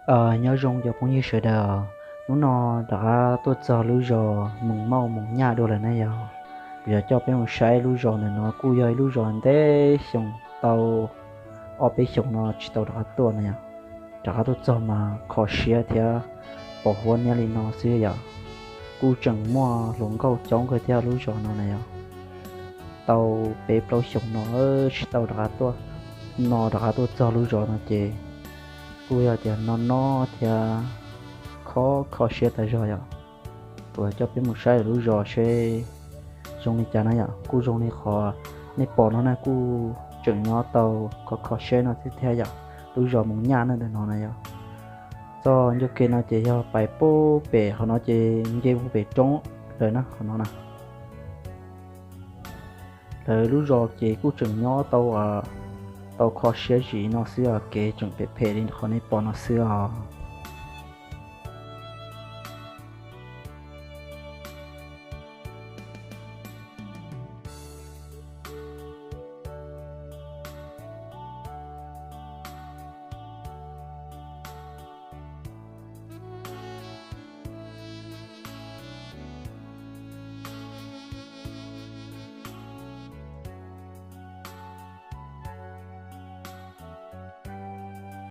Nyob zoo cov phooj ywg sawv daws, hnub no rov qab tuaj txog lub zos Moos Mauj Moos Nyaj dua lawm na yog. Kuv yuav coj peb mus saib lub zos ntawm no kuj yog ib lub zos ntev xyoo tau ob peb xyoos no tsis tau rov qab tuaj na yog. Rov qab tuaj txog mas kho siab thiab pos huab niab li no xwb yom. Kuj tseem muaj hluas nkauj coob kawg thiab lub zos no na yog. Tau peb plaub xyoos no tsis tau rov qab tuaj, no rov qab tuaj txog lub zos no ces kuj yog tias no no thiab kho kho siab tas zog yom. Kuv coj peb mus saib lub zos seb zoo li cas na yom. Kuj zoo li qhov nej pom no na, kuj tseem nyob tau kho kho siab no thiab thiab yom. Lub zos Moos Nyaj na ntawm no na yom. Txoj ncauj ke no ces yog pais pub pem qhov no ces nce mus pem roob lawm na qhov no na. Lawv lub zos ces kuj tseem nyob tau, tau kho siab zim no xwb os, kev tseem phem phem li qhov nej pom no xwb os.